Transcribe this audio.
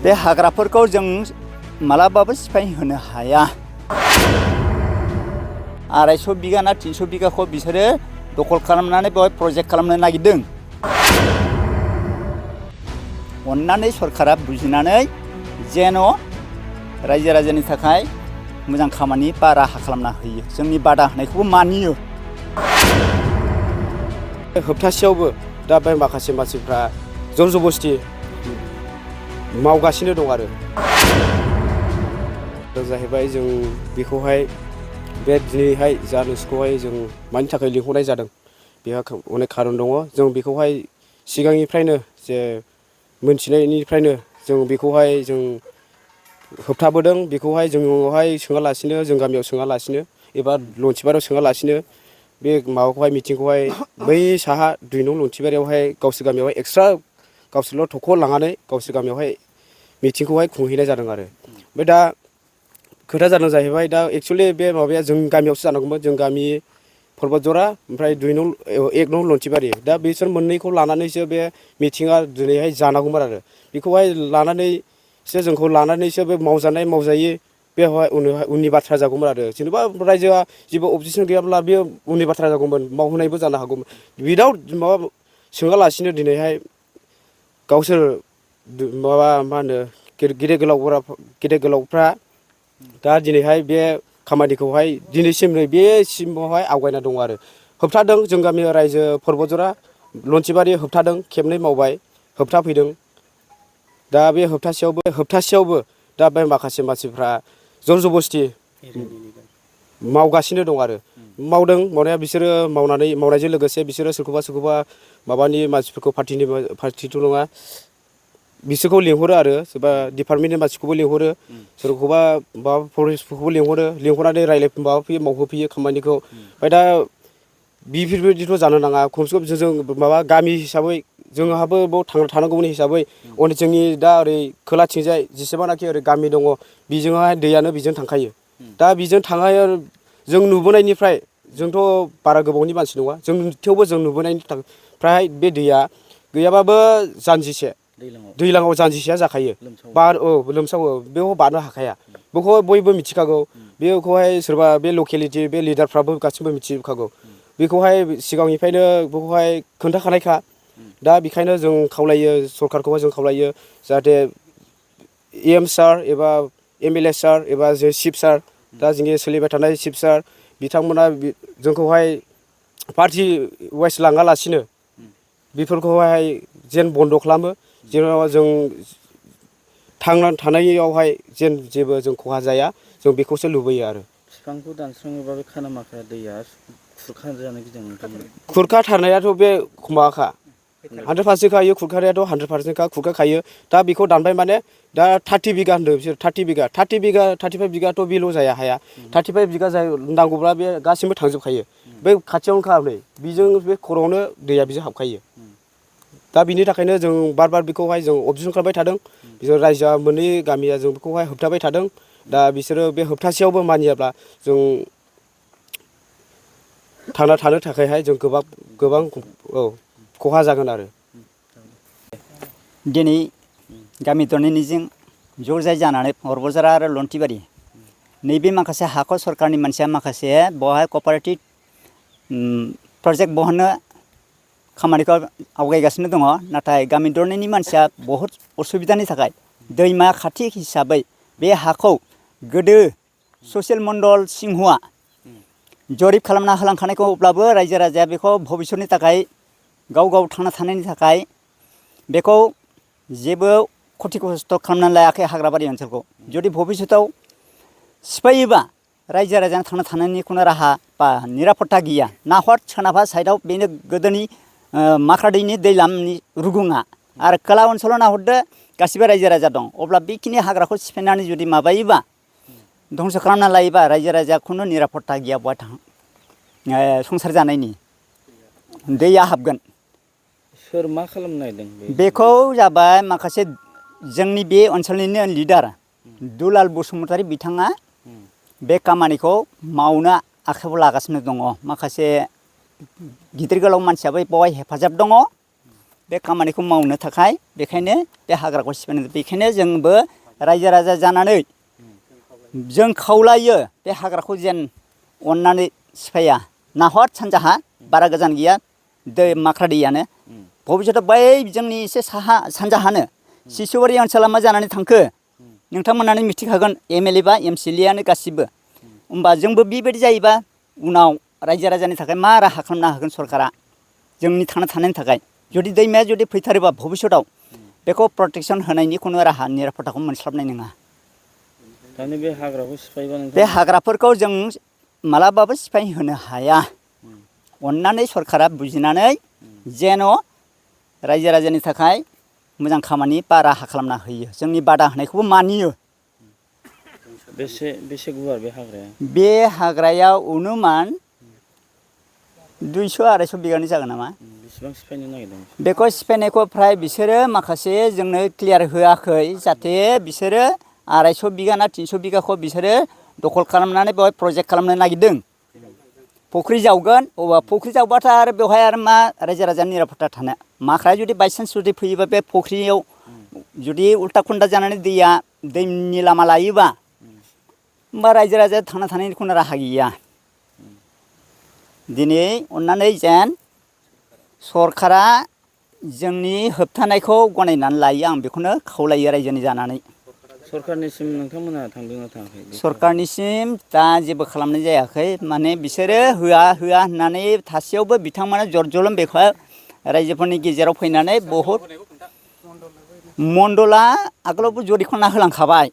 बे हाग्राफोरखौ जों मालाबाबो सिफाय होनो हाया। 250 बिगा ना 300 बिगाखौ बिसोरो दखल खालामनानै बेवहाय प्रजेक्ट खालामनो नागिरदों। अन्नानै सरकारा बुजिनानै जेन' रायजो राजानि थाखाय मोजां खामानि बा राहा खालामना होयो, जोंनि बादा होनायखौबो मानियो। होबथासेयावबो दा बे माखासे मानसिफ्रा जर जबस्ति मावगासिनो दं आरो। जाहैबाय जों बेखौहाय बे दिनैहाय जा न्युजखौहाय जों मानि थाखाय लिंहरनाय जादों बेहा अनेक खारन दङ। जों बेखौहाय सिगांनिफ्रायनो जे मोनथिनायनिफ्रायनो जों बेखौहाय जों होबथाबोदों। बेखौहाय जोंनावहाय सोङालासिनो, जों गामियाव सोङालासिनो एबा लन्थिबारियाव सोङालासिनो बे माबाखौहाय मिटिंखौहाय बै साहा 2 नं लन्थिबारियावहाय गावसोर गामियावहाय एक्सट्रा गावसोरल' थख' लांनानै गावसोर गामियावहाय मिटिंखौहाय खुंहैनाय जादों आरो। ओमफ्राय दा खोथा जादों जाहैबाय दा एक्सुवेलि बे माबाया जों गामियावसो जानांगौमोन। जों गामि परबतजरा ओमफ्राय 1 नं लन्थिबारि, दा बिसोर मोननैखौ लानानैसो बे मिटिङा दिनैहाय जानांगौमोन आरो। बेखौहाय लानानैसो जोंखौ लानानैसो बे मावजानाय मावजायै बेवहाय उननि बाथ्रा जागौमोन आरो। जेनेबा रायजोआ जेबो अबजेक्सन गैयाब्ला बे उननि बाथ्रा जागौमोन, मावहोनायबो जानो हागौमोन। उइदाउट माबा सोङालासिनो दिनैहाय गावसोर माबा मा होनो गेदेर गोलावफ्रा दा दिनैहाय बे खामानिखौहाय दिनैसिम बेसिमावहाय आवगायना दङ आरो। होबथादों जों गामि रायजो परबतजरा लन्थिबारि होबथादों, खेबनै मावबाय, होबथाफैदों। दा बे होबथासेयावबो दा बे माखासे मानसिफ्रा जर जबस्ति मावगासिनो दं आरो। मावदों मावनाया बिसोरो मावनायजों लोगोसे बिसोरो सोरखौबा माबानि मानसिफोरखौ पार्टिथ' नङा बिसोरखौ लिंहरो आरो। सोरबा डिपार्टमेन्टनि मानसिखौबो लिंहरो, सोरखौबा माबा फरेस्टफोरखौबो लिंहरनानै माबाफैयो, मावहोफैयो खामानिखौ। ओमफ्राय दा बेफोरबायदिथ' जानो नाङा। खमसे खम जों माबा गामि हिसाबै जोंहाबो बाव थांना थानांगौनि हिसाबै जोंनि दा ओरै खोलाथिंजाय जेसेबांनाखि ओरै गामि दङ बेजोंहाय दैयानो बेजों थांखायो। दा बेजों थांनाय जों नुबोनायनिफ्राय, जोंथ' बारा गोबावनि मानसि नङा, थेवबो जों नुबोनायनिफ्राय बे दैया गैयाबाबो जानजिसे, दैज्लाङाव जानजिसेया जाखायो। लोमसावो, बेयाव बारनो हाखाया। बेखौ बयबो मिथिखागौ। बेखौहाय सोरबा बे लकेलिटि बे लिडारफ्राबो गासिबो मिथिजोबखागौ। बेखौहाय सिगांनिफ्रायनो बेखौहाय खोन्थाखानायखा। दा बेखायनो जों खावलायो, सरखारखौहाय जों खावलायो जाहाथे EM सार एबा MLA सार एबा जे चिफ सार, दा जोंनि सोलिबाय थानाय चिफ सार बिथांमोना जोंखौहाय पार्टि वाइस लाङालासिनो बेफोरखौहाय जेन बन्द' खालामो, जेराव जों थांनानै थानायावहाय जेन जेबो जों खहा जाया, जों बेखौसो लुबैयो आरो। बिफांखौ दानस्राङोबा बे खानामाखा दैया खुरखाजानो गिदों नोंथांमोन? खुरखाथारनायाथ' बे माबाखा 100% खायो। खुरखानायाथ' 100% खुरखाखायो। दा बेखौ दानबाय माने दा 30 बिगा होनदों बिसोर, 30 बिगा 35 बिगाथ' बेल' जाया हाया। 35 बिगा नांगौब्ला बे गासिबो थांजोबखायो। बे खाथियावनोखा नै बेजों बे खर'आवनो दैया बेजों हाबखायो। दा बिनि थाखायनो जों बार बेखौहाय जों अबजेक्सन खालामबाय थादों। बिसोर रायजोआ मोननै गामिया जों बेखौहाय होबथाबाय थादों। दा बिसोरो बे होबथासेयावबो मानियाब्ला जों थांना थानो थाखायहाय जों गोबां खहा जागोन आरो। दिनै गामि दरनैनिजों ज' जाय जानानै परबतजरा आरो लन्थिबारि नैबे माखासे हाखौ सरकारनि मानसिया माखासे बेवहाय कपारेटिभ प्रजेक्ट बहननो खामानिखौ आवगायगासिनो दङ। नाथाय गामि दरनैनि मानसिया बहुद असुबिदानि थाखाय दैमा खाथि हिसाबै बे हाखौ गोदो ससियेल मण्डल सिंहआ जरिब खालामना होलांखानायखौ, अब्लाबो रायजो राजाया बेखौ भबिसतनि थाखाय गाव थांना थानायनि थाखाय बेखौ जेबो खथि खस्थ' खालामनानै लायाखै हाग्राबारि ओनसोलखौ। जुदि भबिसतआव सिफायोबा रायजो राजानो थांना थानायनि खुनु राहा बा निरापत्ता गैया। नाहर सोनाबहा साइडआव बेनो गोदोनि माख्रा दैनि दैलामनि रुगुङा, आरो खोला ओनसोलाव नाहरदो गासिबो रायजो राजा दं। अब्ला बेखिनि हाग्राखौ सिफायनानै जुदि माबायोबा, धंस' खालामना लायोबा रायजो राजाया खुनु निरापत्ता गैया बहा संसार जानायनि। दैया हाबगोन। सोर मा खालामनो नागिरदों? बेखौ जाबाय माखासे जोंनि बे ओनसोलनिनो लिडार दुलाल बसुमतारी बिथाङा बे खामानिखौ मावनो आखायाव लागासिनो दङ। माखासे गिदिर गोलाव मानसियाबो बेवहाय हेफाजाब दङ। बे खामानिखौ मावनो थाखाय बेखायनो बे हाग्राखौ सिफायनो बेखायनो जोंबो रायजो राजा जानानै जों खावलायो बे हाग्राखौ जेन अननानै सिफाया नाहर सानजाहा बारा गोजान गैया दै माख्रा दैयानो भबिष्यतआव बै जोंनि एसे साहा सानजाहानो सिसुवारि ओनसोला मा जानानै थांखो नोंथांमोनानो मिथिखागोन MLA बा MCLA आनो गासिबो होमबा जोंबो बेबायदि जायोबा उनाव रायजो राजानि थाखाय मा राहा खालामना होगोन सरकारा जोंनि थांना थानायनि थाखाय जुदि दैमाया जुदि फैथारोबा भबिष्यतआव बेखौ प्रटेकसन होनायनि खुनु राहा निरापत्ताखौ मोनस्लाबनाय नङा दानि बे हाग्राखौ सिफायबा बे नोंथां हाग्राफोरखौ जों मालाबाबो सिफाय होनो हाया अननानै सरकारा बुजिनानै जेन' रायजो राजानि थाखाय मोजां खामानि बा राहा खालामना होयो जोंनि बादा होनायखौबो मानियो बेसे गुवार बे हाग्राया बे हाग्रायाव अनुमान 200-250 बिगानि जागोन नामा बेसेबां सिफायनो नागिरदों बेखौ सिफायनायखौ फ्राय बिसोरो माखासे जोंनो क्लियार होआखै जाहाथे बिसोरो 250 बिगा ना 300 बिगाखौ बिसोरो दखल खालामनानै बेवहाय प्रजेक्ट खालामनो नागिरदों फुख्रि जावगोन अबा फुख्रि जावबाथाय आरो बेवहाय आरो मा रायजो राजानि निरापत्ता थानो माख्राया जुदि बायसान्स जुदि फैयोबा बे फुख्रियाव जुदि उल्टा खुन्दा जानानै दैया दैनि लामा लायोबा होमबा रायजो राजाया थांना थानायनि खुनु राहा गैया दिनै अननानै जेन सरकारा जोंनि होबथानायखौ गनायनानै लायो आं बेखौनो खावलायो रायजोनि जानानै सरकारनिसिम नोंथांमोना थांदोंना थाङाखै सरकारनिसिम दा जेबो खालामनाय जायाखै माने बिसोरो होआ होननानै थासेयावबो बिथांमोना जर जलम बेखौ रायजोफोरनि गेजेराव फैनानै बहुद मण्डला आगोलावबो जरिखना होलांखाबाय